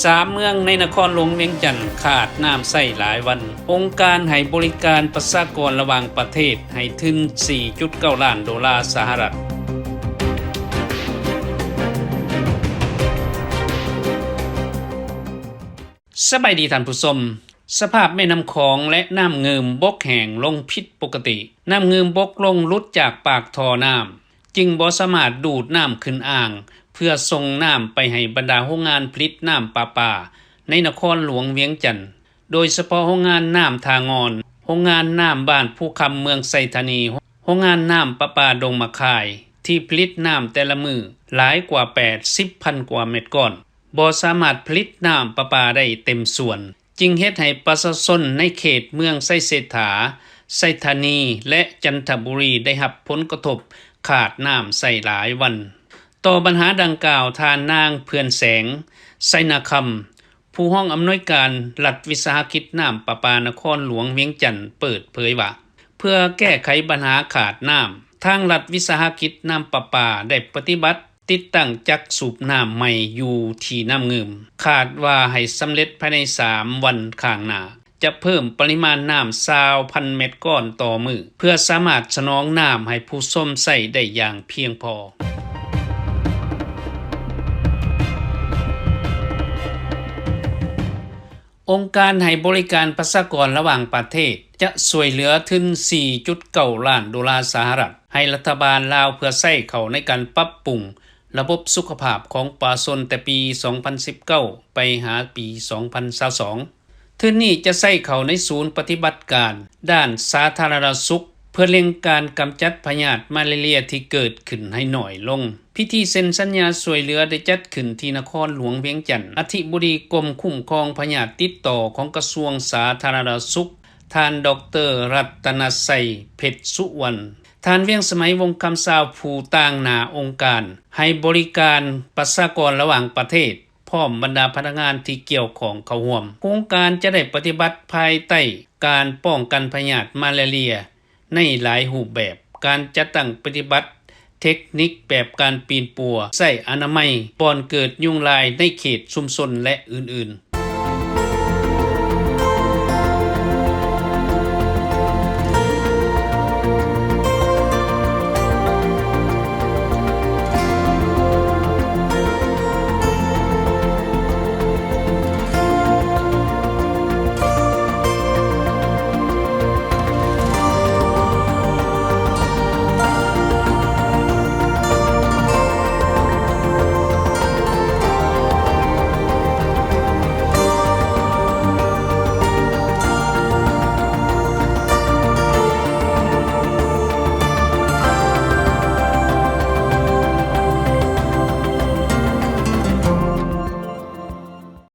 ສາມເມືອງໃນນະຄອນຫຼວງວຽງຈັນຂາດນ້ຳໃຊ້ຫຼາຍວັນ. ອົງການໃຫ້ບໍລິການປະຊາກອນລະຫວ່າງປະເທດໃຫ້ທຶນ ສີ່ຈຸດເກົ້າລ້ານໂດລາສະຫະລັດ. ສະບາຍດີທ່ານຜູ້ຊົມ. ສະພາບແມ່ນ້ຳຂອງ ແລະ ນ້ຳງື່ມບົກແຫ້ງລົງຜິດປົກກະຕິ. ນ້ຳງື່ມບົກລົງຫຼຸດຈາກປາກທໍ່ນ້ຳ ຈຶ່ງບໍ່ສາມາດດູດນ້ຳຂຶ້ນອ່າງ ເພື່ອສົ່ງນ້ຳໄປໃຫ້ບັນດາໂຮງງານຜະລິດນ້ຳປະປາໃນນະຄອນຫຼວງວຽງຈັນ, ໂດຍສະເພາະໂຮງງານນ້ຳທ່າງ່ອນ, ໂຮງງານນ້ຳບ້ານພູຄຳເມືອງໄຊທານີ, ໂຮງງານນ້ຳປະປາດົງໝາກຄາຍ ທີ່ຜະລິດນ້ຳແຕ່ລະມື້ຫຼາຍກວ່າແປດສິບພັນກວ່າແມັດກ້ອນ ບໍ່ສາມາດຜະລິດນ້ຳປະປາໄດ້ເຕັມສ່ວນ, ຈຶ່ງເຮັດໃຫ້ປະຊາຊົນໃນເຂດເມືອງໄຊເສດຖາ, ໄຊທານີ ແລະ ຈັນທະບູລີ ໄດ້ຮັບຜົນກະທົບຂາດນ້ຳໃຊ້ຫຼາຍວັນ. ຕໍ່ບັນຫາດັ່ງກ່າວ, ທ່ານນາງ ເພື່ອນແສງ ໄຊນາຄຳ, ຜູ້ຮອງອຳນວຍການລັດວິສາຫະກິດນ້ຳປະປານະຄອນຫຼວງວຽງຈັນ ເປີດເຜີຍວ່າ ເພື່ອແກ້ໄຂບັນຫາຂາດນ້ຳ, ທາງລັດວິສາຫະກິດນ້ຳປະປາໄດ້ປະຕິບັດ ຕິດຕັ້ງຈັກສູບນ້ຳໃໝ່ຢູ່ທີ່ນ້ຳງື່ມ, ຄາດວ່າໃຫ້ສຳເລັດພາຍໃນສາມວັນຂ້າງໜ້າ, ຈະເພີ່ມປະລິມານນ້ຳຊາວພັນແມັດກ້ອນຕໍ່ມື້ ເພື່ອສາມາດສະໜອງນ້ຳໃຫ້ຜູ້ຊົມໃຊ້ໄດ້ຢ່າງພຽງພໍ. ອົງການໃຫ້ບໍລິການປະຊາກອນລະຫວ່າງປະເທດ ຈະຊ່ວຍເຫຼືອທຶນ ສີ່ຈຸດເກົ້າລ້ານໂດລາສະຫະລັດ ໃຫ້ລັດຖະບານລາວ ເພື່ອໃຊ້ເຂົ້າໃນການປັບປຸງລະບົບສຸຂະພາບຂອງປະຊາຊົນແຕ່ປີສອງພັນສິບເກົ້າ ໄປຫາປີສອງພັນຊາວສອງ. ທຶນນີ້ຈະໃຊ້ເຂົ້າໃນສູນປະຕິບັດການດ້ານສາທາລະນະສຸກ ເພື່ອເລັ່ງການກຳຈັດພະຍາດມາລາເຣຍທີ່ເກີດຂຶ້ນໃຫ້ໜ້ອຍລົງ. ພິທີເຊັນສັນຍາຊ່ວຍເຫຼືອໄດ້ຈັດຂຶ້ນທີ່ນະຄອນຫຼວງວຽງຈັນ. ອະທິບໍດີກົມຄຸ້ມຄອງພະຍາດຕິດຕໍ່ຂອງກະຊວງສາທາລະນະສຸກ ທ່ານ ດອກເຕີ ລັດຕະນະໄຊ ເພັດສຸວັນ, ທ່ານ ວຽງສະໄໝ ວົງຄຳຊາວ ຜູ້ຕາງໜ້າອົງການໃຫ້ບໍລິການປະຊາກອນລະຫວ່າງປະເທດ ພ້ອມບັນດາພະນັກງານທີ່ກ່ຽວຂ້ອງເຂົ້າຮ່ວມ. ໂຄງການຈະໄດ້ປະຕິບັດພາຍໃຕ້ການປ້ອງກັນພະຍາດມາລາເຣຍໃນຫຼາຍຮູບແບບ, ການຈັດຕັ້ງປະຕິບັດເທັກນິກແບບການປິ່ນປົວ, ໃຊ້ອະນາໄມບ່ອນເກີດຍຸງລາຍໃນເຂດຊຸມຊົນ ແລະ ອື່ນໆ.